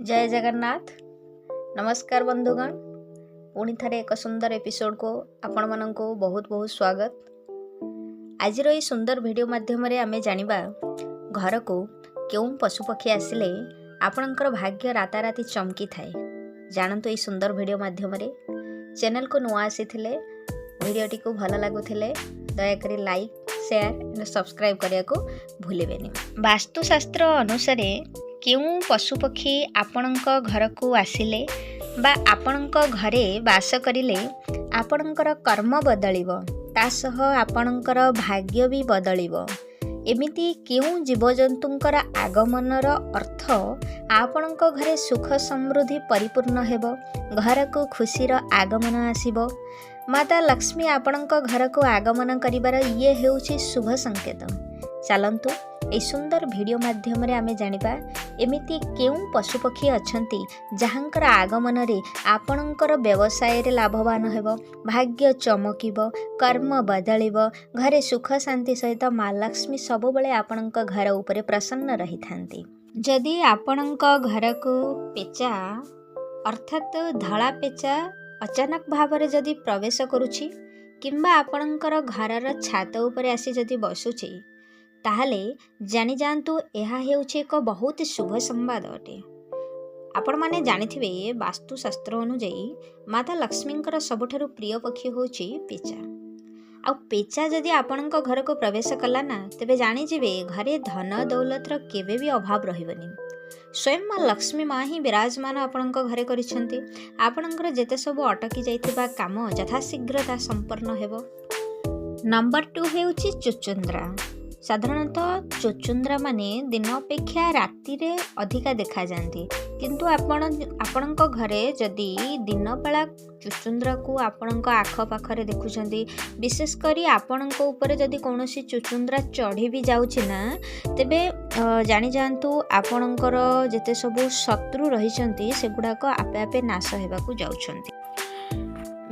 ଜୟ ଜଗନ୍ନାଥ। ନମସ୍କାର ବନ୍ଧୁଗଣ, ପୁଣି ଥରେ ଏକ ସୁନ୍ଦର ଏପିସୋଡ଼କୁ ଆପଣମାନଙ୍କୁ ବହୁତ ବହୁତ ସ୍ୱାଗତ। ଆଜିର ଏହି ସୁନ୍ଦର ଭିଡ଼ିଓ ମାଧ୍ୟମରେ ଆମେ ଜାଣିବା, ଘରକୁ କେଉଁ ପଶୁପକ୍ଷୀ ଆସିଲେ ଆପଣଙ୍କର ଭାଗ୍ୟ ରାତାରାତି ଚମକିଥାଏ। ଜାଣନ୍ତୁ ଏହି ସୁନ୍ଦର ଭିଡ଼ିଓ ମାଧ୍ୟମରେ। ଚ୍ୟାନେଲକୁ ନୂଆ ଆସିଥିଲେ, ଭିଡ଼ିଓଟିକୁ ଭଲ ଲାଗୁଥିଲେ ଦୟାକରି ଲାଇକ୍, ସେୟାର ଆଣ୍ଡ ସବସ୍କ୍ରାଇବ୍ କରିବାକୁ ଭୁଲିବେନି। ବାସ୍ତୁଶାସ୍ତ୍ର ଅନୁସାରେ କେଉଁ ପଶୁପକ୍ଷୀ ଆପଣଙ୍କ ଘରକୁ ଆସିଲେ ବା ଆପଣଙ୍କ ଘରେ ବାସ କରିଲେ ଆପଣଙ୍କର କର୍ମ ବଦଳିବ, ତା ସହ ଆପଣଙ୍କର ଭାଗ୍ୟ ବି ବଦଳିବ। ଏମିତି କେଉଁ ଜୀବଜନ୍ତୁଙ୍କର ଆଗମନର ଅର୍ଥ ଆପଣଙ୍କ ଘରେ ସୁଖ ସମୃଦ୍ଧି ପରିପୂର୍ଣ୍ଣ ହେବ, ଘରକୁ ଖୁସିର ଆଗମନ ଆସିବ, ମାତା ଲକ୍ଷ୍ମୀ ଆପଣଙ୍କ ଘରକୁ ଆଗମନ କରିବାର ଇଏ ହେଉଛି ଶୁଭ ସଂକେତ। ଚାଲନ୍ତୁ, ଏହି ସୁନ୍ଦର ଭିଡ଼ିଓ ମାଧ୍ୟମରେ ଆମେ ଜାଣିବା, ଏମିତି କେଉଁ ପଶୁପକ୍ଷୀ ଅଛନ୍ତି ଯାହାଙ୍କର ଆଗମନରେ ଆପଣଙ୍କର ବ୍ୟବସାୟରେ ଲାଭବାନ ହେବ, ଭାଗ୍ୟ ଚମକିବ, କର୍ମ ବଦଳିବ, ଘରେ ସୁଖ ଶାନ୍ତି ସହିତ ମା ଲକ୍ଷ୍ମୀ ସବୁବେଳେ ଆପଣଙ୍କ ଘର ଉପରେ ପ୍ରସନ୍ନ ରହିଥାନ୍ତି। ଯଦି ଆପଣଙ୍କ ଘରକୁ ପେଚା, ଅର୍ଥାତ୍ ଧଳା ପେଚା ଅଚାନକ ଭାବରେ ଯଦି ପ୍ରବେଶ କରୁଛି କିମ୍ବା ଆପଣଙ୍କର ଘରର ଛାତ ଉପରେ ଆସି ଯଦି ବସୁଛି, ତାହେଲେ ଜାଣିଯାଆନ୍ତୁ ଏହା ହେଉଛି ଏକ ବହୁତ ଶୁଭ ସମ୍ବାଦ ଅଟେ। ଆପଣମାନେ ଜାଣିଥିବେ, ବାସ୍ତୁଶାସ୍ତ୍ର ଅନୁଯାୟୀ ମାତା ଲକ୍ଷ୍ମୀଙ୍କର ସବୁଠାରୁ ପ୍ରିୟ ପକ୍ଷୀ ହେଉଛି ପେଚା। ଆଉ ପେଚା ଯଦି ଆପଣଙ୍କ ଘରକୁ ପ୍ରବେଶ କଲା ନା, ତେବେ ଜାଣିଯିବେ ଘରେ ଧନ ଦୌଲତର କେବେ ବି ଅଭାବ ରହିବନି। ସ୍ୱୟଂ ମା ଲକ୍ଷ୍ମୀ ମା ହିଁ ବିରାଜମାନ ଆପଣଙ୍କ ଘରେ କରିଛନ୍ତି। ଆପଣଙ୍କର ଯେତେ ସବୁ ଅଟକି ଯାଇଥିବା କାମ ଯଥାଶୀଘ୍ର ତାହା ସମ୍ପନ୍ନ ହେବ। ନମ୍ବର 2 ହେଉଛି ଚୁଚୁନ୍ଦ୍ରା। ସାଧାରଣତଃ ଚୁଚୁନ୍ଦ୍ରା ମାନେ ଦିନ ଅପେକ୍ଷା ରାତିରେ ଅଧିକା ଦେଖାଯାଆନ୍ତି। କିନ୍ତୁ ଆପଣ ଆପଣଙ୍କ ଘରେ ଯଦି ଦିନବେଳା ଚୁଚୁନ୍ଦ୍ରାକୁ ଆପଣଙ୍କ ଆଖପାଖରେ ଦେଖୁଛନ୍ତି, ବିଶେଷ କରି ଆପଣଙ୍କ ଉପରେ ଯଦି କୌଣସି ଚୁଚୁନ୍ଦ୍ରା ଚଢ଼ି ବି ଯାଉଛି ନା, ତେବେ ଜାଣିଯାଆନ୍ତୁ ଆପଣଙ୍କର ଯେତେ ସବୁ ଶତ୍ରୁ ରହିଛନ୍ତି, ସେଗୁଡ଼ାକ ଆପେ ଆପେ ନାଶ ହେବାକୁ ଯାଉଛନ୍ତି।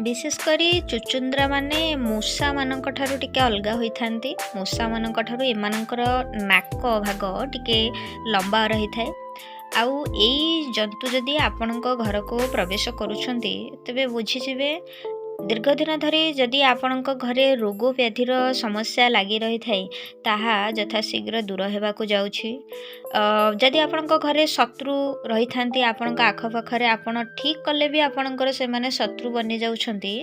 ବିଶେଷ କରି ଚୁଚୁନ୍ଦ୍ରା ମାନେ ମୂଷାମାନଙ୍କ ଠାରୁ ଟିକେ ଅଲଗା ହୋଇଥାନ୍ତି। ମୂଷାମାନଙ୍କ ଠାରୁ ଏମାନଙ୍କର ନାକ ଭାଗ ଟିକେ ଲମ୍ବା ରହିଥାଏ। ଆଉ ଏଇ ଜନ୍ତୁ ଯଦି ଆପଣଙ୍କ ଘରକୁ ପ୍ରବେଶ କରୁଛନ୍ତି, ତେବେ ବୁଝିଯିବେ, ଦୀର୍ଘ ଦିନ ଧରି ଯଦି ଆପଣଙ୍କ ଘରେ ରୋଗ ବ୍ୟାଧିର ସମସ୍ୟା ଲାଗି ରହିଥାଏ, ତାହା ଯଥାଶୀଘ୍ର ଦୂର ହେବାକୁ ଯାଉଛି। ଯଦି ଆପଣଙ୍କ ଘରେ ଶତ୍ରୁ ରହିଥାନ୍ତି ଆପଣଙ୍କ ଆଖପାଖରେ, ଆପଣ ଠିକ୍ କଲେ ବି ଆପଣଙ୍କର ସେମାନେ ଶତ୍ରୁ ବନି ଯାଉଛନ୍ତି,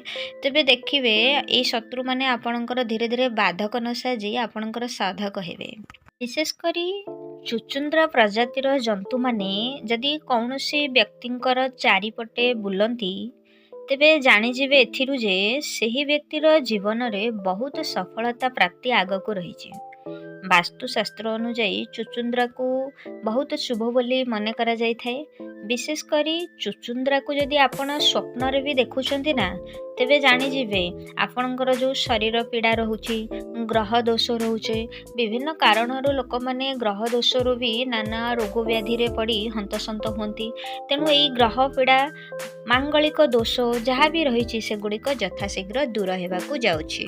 ତେବେ ଦେଖିବେ ଏଇ ଶତ୍ରୁମାନେ ଆପଣଙ୍କର ଧୀରେ ଧୀରେ ବାଧକ ନ ସାଜି ଆପଣଙ୍କର ସାଧକ ହେବେ। ବିଶେଷ କରି ଚୁଚୁନ୍ଦ୍ରା ପ୍ରଜାତିର ଜନ୍ତୁମାନେ ଯଦି କୌଣସି ବ୍ୟକ୍ତିଙ୍କର ଚାରିପଟେ ବୁଲନ୍ତି, ତେବେ ଜାଣିଯିବେ ଏଥିରୁ ଯେ ସେହି ବ୍ୟକ୍ତିର ଜୀବନରେ ବହୁତ ସଫଳତା ପ୍ରାପ୍ତି ଆଗକୁ ରହିଛି। ବାସ୍ତୁଶାସ୍ତ୍ର ଅନୁଯାୟୀ ଚୁଚୁନ୍ଦ୍ରାକୁ ବହୁତ ଶୁଭ ବୋଲି ମନେ କରାଯାଇଥାଏ। ବିଶେଷ କରି ଚୁଚୁନ୍ଦ୍ରାକୁ ଯଦି ଆପଣ ସ୍ୱପ୍ନରେ ବି ଦେଖୁଛନ୍ତି ନା, ତେବେ ଜାଣିଯିବେ ଆପଣଙ୍କର ଯେଉଁ ଶରୀର ପୀଡ଼ା ରହୁଛି, ଗ୍ରହ ଦୋଷ ରହୁଛି, ବିଭିନ୍ନ କାରଣରୁ ଲୋକମାନେ ଗ୍ରହ ଦୋଷରୁ ବି ନାନା ରୋଗ ବ୍ୟାଧିରେ ପଡ଼ି ହନ୍ତସନ୍ତ ହୁଅନ୍ତି। ତେଣୁ ଏଇ ଗ୍ରହ ପୀଡ଼ା, ମାଙ୍ଗଳିକ ଦୋଷ ଯାହା ବି ରହିଛି, ସେଗୁଡ଼ିକ ଯଥାଶୀଘ୍ର ଦୂର ହେବାକୁ ଯାଉଛି।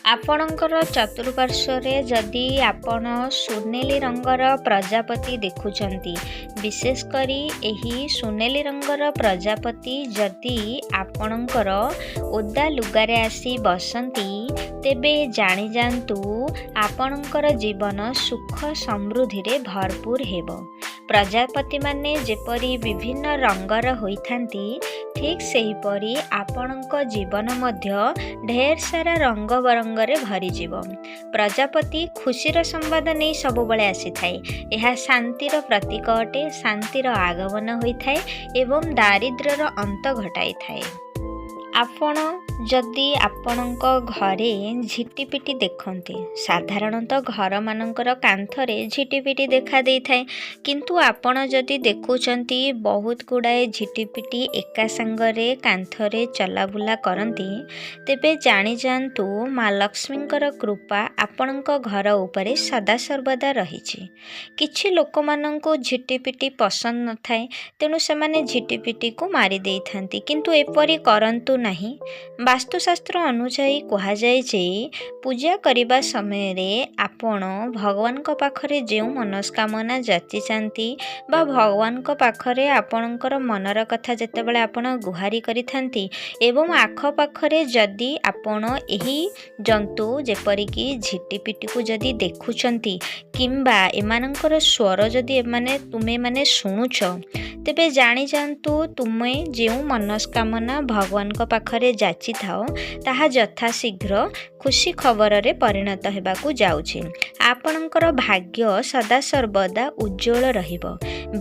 ଆପଣଙ୍କର ଚତୁଃପାର୍ଶ୍ୱରେ ଯଦି ଆପଣ ସୁନେଲି ରଙ୍ଗର ପ୍ରଜାପତି ଦେଖୁଛନ୍ତି, ବିଶେଷ କରି ଏହି ସୁନେଲି ରଙ୍ଗର ପ୍ରଜାପତି ଯଦି ଆପଣଙ୍କର ଓଦା ଲୁଗାରେ ଆସି ବସନ୍ତି, ତେବେ ଜାଣିଯାଆନ୍ତୁ ଆପଣଙ୍କର ଜୀବନ ସୁଖ ସମୃଦ୍ଧିରେ ଭରପୁର ହେବ। ପ୍ରଜାପତିମାନେ ଯେପରି ବିଭିନ୍ନ ରଙ୍ଗର ହୋଇଥାନ୍ତି, ଠିକ୍ ସେହିପରି ଆପଣଙ୍କ ଜୀବନ ମଧ୍ୟ ଢେର ସାରା ରଙ୍ଗ ବରଙ୍ଗରେ ଭରିଯିବ। ପ୍ରଜାପତି ଖୁସିର ସମ୍ବାଦ ନେଇ ସବୁବେଳେ ଆସିଥାଏ। ଏହା ଶାନ୍ତିର ପ୍ରତୀକ ଅଟେ। ଶାନ୍ତିର ଆଗମନ ହୋଇଥାଏ ଏବଂ ଦାରିଦ୍ର୍ୟର ଅନ୍ତ ଘଟାଇଥାଏ। ଆପଣ ଯଦି ଆପଣଙ୍କ ଘରେ ଝିଟିପିଟି ଦେଖନ୍ତି, ସାଧାରଣତଃ ଘରମାନଙ୍କର କାନ୍ଥରେ ଝିଟିପିଟି ଦେଖା ଦେଇଥାଏ। କିନ୍ତୁ ଆପଣ ଯଦି ଦେଖୁଛନ୍ତି ବହୁତ ଗୁଡ଼ାଏ ଝିଟିପିଟି ଏକା ସାଙ୍ଗରେ କାନ୍ଥରେ ଚଲାବୁଲା କରନ୍ତି, ତେବେ ଜାଣିଯାଆନ୍ତୁ ମା ଲକ୍ଷ୍ମୀଙ୍କର କୃପା ଆପଣଙ୍କ ଘର ଉପରେ ସଦାସର୍ବଦା ରହିଛି। କିଛି ଲୋକମାନଙ୍କୁ ଝିଟିପିଟି ପସନ୍ଦ ନଥାଏ, ତେଣୁ ସେମାନେ ଝିଟିପିଟିକୁ ମାରି ଦେଇଥାନ୍ତି। କିନ୍ତୁ ଏପରି କରନ୍ତୁ ନାହିଁ। ବାସ୍ତୁଶାସ୍ତ୍ର ଅନୁଯାୟୀ କୁହାଯାଏ ଯେ ପୂଜା କରିବା ସମୟରେ ଆପଣ ଭଗବାନଙ୍କ ପାଖରେ ଯେଉଁ ମନସ୍କାମନା ଯାଚିଥାନ୍ତି ବା ଭଗବାନଙ୍କ ପାଖରେ ଆପଣଙ୍କର ମନର କଥା ଯେତେବେଳେ ଆପଣ ଗୁହାରି କରିଥାନ୍ତି ଏବଂ ଆଖପାଖରେ ଯଦି ଆପଣ ଏହି ଜନ୍ତୁ ଯେପରିକି ଝିଟିପିଟିକୁ ଯଦି ଦେଖୁଛନ୍ତି କିମ୍ବା ଏମାନଙ୍କର ସ୍ୱର ଯଦି ଏମାନେ ତୁମେମାନେ ଶୁଣୁଛ, ତେବେ ଜାଣିଯାଆନ୍ତୁ ତୁମେ ଯେଉଁ ମନସ୍କାମନା ଭଗବାନଙ୍କ ପାଖରେ ଯାଚିଥାଅ, ତାହା ଯଥାଶୀଘ୍ର ଖୁସି ଖବରରେ ପରିଣତ ହେବାକୁ ଯାଉଛି। ଆପଣଙ୍କର ଭାଗ୍ୟ ସଦାସର୍ବଦା ଉଜ୍ଜ୍ୱଳ ରହିବ।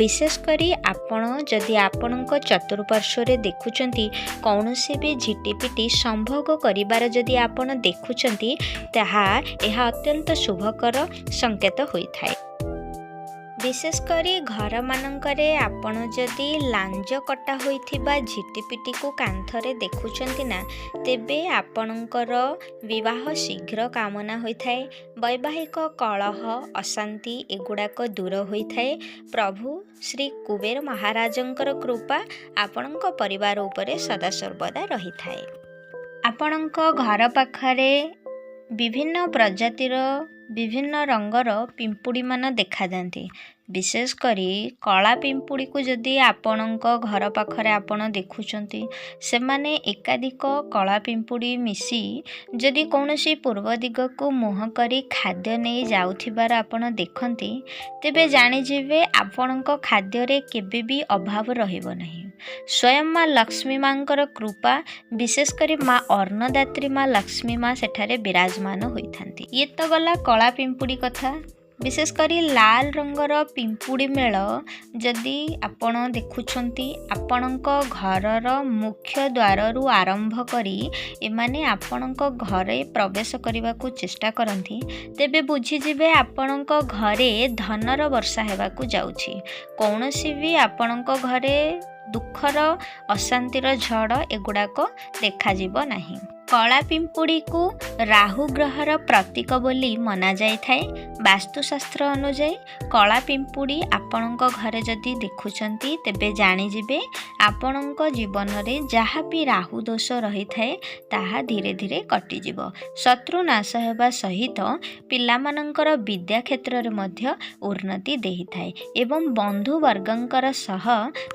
ବିଶେଷ କରି ଆପଣ ଯଦି ଆପଣଙ୍କ ଚତୁଃପାର୍ଶ୍ୱରେ ଦେଖୁଛନ୍ତି, କୌଣସି ବି ଝିଟିପିଟି ସମ୍ଭୋଗ କରିବାର ଯଦି ଆପଣ ଦେଖୁଛନ୍ତି, ତାହା ଏହା ଅତ୍ୟନ୍ତ ଶୁଭକର ସଂକେତ ହୋଇଥାଏ। ବିଶେଷ କରି ଘରମାନଙ୍କରେ ଆପଣ ଯଦି ଲାଞ୍ଜ କଟା ହୋଇଥିବା ଝିଟିପିଟିକୁ କାନ୍ଥରେ ଦେଖୁଛନ୍ତି ନା, ତେବେ ଆପଣଙ୍କର ବିବାହ ଶୀଘ୍ର କାମନା ହୋଇଥାଏ। ବୈବାହିକ କଳହ, ଅଶାନ୍ତି ଏଗୁଡ଼ାକ ଦୂର ହୋଇଥାଏ। ପ୍ରଭୁ ଶ୍ରୀ କୁବେର ମହାରାଜଙ୍କର କୃପା ଆପଣଙ୍କ ପରିବାର ଉପରେ ସଦାସର୍ବଦା ରହିଥାଏ। ଆପଣଙ୍କ ଘର ପାଖରେ ବିଭିନ୍ନ ପ୍ରଜାତିର, ବିଭିନ୍ନ ରଙ୍ଗର ପିମ୍ପୁଡ଼ିମାନ ଦେଖାଯାଆନ୍ତି। ବିଶେଷ କରି କଳା ପିମ୍ପୁଡ଼ିକୁ ଯଦି ଆପଣଙ୍କ ଘର ପାଖରେ ଆପଣ ଦେଖୁଛନ୍ତି, ସେମାନେ ଏକାଧିକ କଳା ପିମ୍ପୁଡ଼ି ମିଶି ଯଦି କୌଣସି ପୂର୍ବ ଦିଗକୁ ମୁହଁ କରି ଖାଦ୍ୟ ନେଇ ଯାଉଥିବାର ଆପଣ ଦେଖନ୍ତି, ତେବେ ଜାଣିଯିବେ ଆପଣଙ୍କ ଖାଦ୍ୟରେ କେବେ ବି ଅଭାବ ରହିବ ନାହିଁ। ସ୍ୱୟଂ ମା ଲକ୍ଷ୍ମୀ ମାଙ୍କର କୃପା, ବିଶେଷ କରି ମା ଅନ୍ନଦାତ୍ରୀ ମା ଲକ୍ଷ୍ମୀ ମା ସେଠାରେ ବିରାଜମାନ ହୋଇଥାନ୍ତି। ଇଏ ତ ଗଲା କଳା ପିମ୍ପୁଡ଼ି କଥା। ବିଶେଷ କରି ଲାଲ ରଙ୍ଗର ପିମ୍ପୁଡ଼ି ମେଳ ଯଦି ଆପଣ ଦେଖୁଛନ୍ତି, ଆପଣଙ୍କ ଘରର ମୁଖ୍ୟ ଦ୍ୱାରରୁ ଆରମ୍ଭ କରି ଏମାନେ ଆପଣଙ୍କ ଘରେ ପ୍ରବେଶ କରିବାକୁ ଚେଷ୍ଟା କରନ୍ତି, ତେବେ ବୁଝିଯିବେ ଆପଣଙ୍କ ଘରେ ଧନର ବର୍ଷା ହେବାକୁ ଯାଉଛି। କୌଣସି ବି ଆପଣଙ୍କ ଘରେ ଦୁଃଖର, ଅଶାନ୍ତିର ଝଡ଼ ଏଗୁଡ଼ାକ ଦେଖାଯିବ ନାହିଁ। କଳା ପିମ୍ପୁଡ଼ିକୁ ରାହୁ ଗ୍ରହର ପ୍ରତୀକ ବୋଲି ମନାଯାଇଥାଏ। ବାସ୍ତୁଶାସ୍ତ୍ର ଅନୁଯାୟୀ କଳା ପିମ୍ପୁଡ଼ି ଆପଣଙ୍କ ଘରେ ଯଦି ଦେଖୁଛନ୍ତି, ତେବେ ଜାଣିଯିବେ ଆପଣଙ୍କ ଜୀବନରେ ଯାହା ବି ରାହୁ ଦୋଷ ରହିଥାଏ, ତାହା ଧୀରେ ଧୀରେ କଟିଯିବ। ଶତ୍ରୁ ନାଶ ହେବା ସହିତ ପିଲାମାନଙ୍କର ବିଦ୍ୟା କ୍ଷେତ୍ରରେ ମଧ୍ୟ ଉନ୍ନତି ଦେଇଥାଏ ଏବଂ ବନ୍ଧୁବର୍ଗଙ୍କର ସହ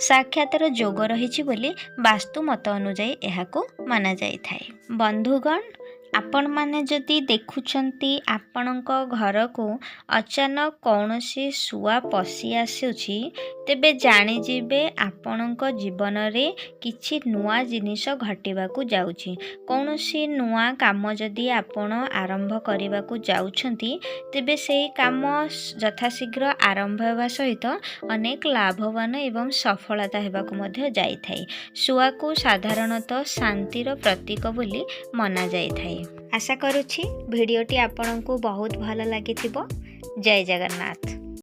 ସାକ୍ଷାତର ଯୋଗ ରହିଛି ବୋଲି ବାସ୍ତୁ ମତ ଅନୁଯାୟୀ ଏହାକୁ ମାନାଯାଇଥାଏ। ବନ୍ଧୁଗଣ, ଆପଣମାନେ ଯଦି ଦେଖୁଛନ୍ତି ଆପଣଙ୍କ ଘରକୁ ଅଚାନକ କୌଣସି ଶୁଆ ପଶି ଆସୁଛି, ତେବେ ଜାଣିଯିବେ ଆପଣଙ୍କ ଜୀବନରେ କିଛି ନୂଆ ଜିନିଷ ଘଟିବାକୁ ଯାଉଛି। କୌଣସି ନୂଆ କାମ ଯଦି ଆପଣ ଆରମ୍ଭ କରିବାକୁ ଯାଉଛନ୍ତି, ତେବେ ସେହି କାମ ଯଥାଶୀଘ୍ର ଆରମ୍ଭ ହେବା ସହିତ ଅନେକ ଲାଭବାନ ଏବଂ ସଫଳତା ହେବାକୁ ମଧ୍ୟ ଯାଇଥାଏ। ଶୁଆକୁ ସାଧାରଣତଃ ଶାନ୍ତିର ପ୍ରତୀକ ବୋଲି ମନାଯାଇଥାଏ। ଆଶା କରୁଛି ଭିଡ଼ିଓଟି ଆପଣଙ୍କୁ ବହୁତ ଭଲ ଲାଗିଥିବ। ଜୟ ଜଗନ୍ନାଥ।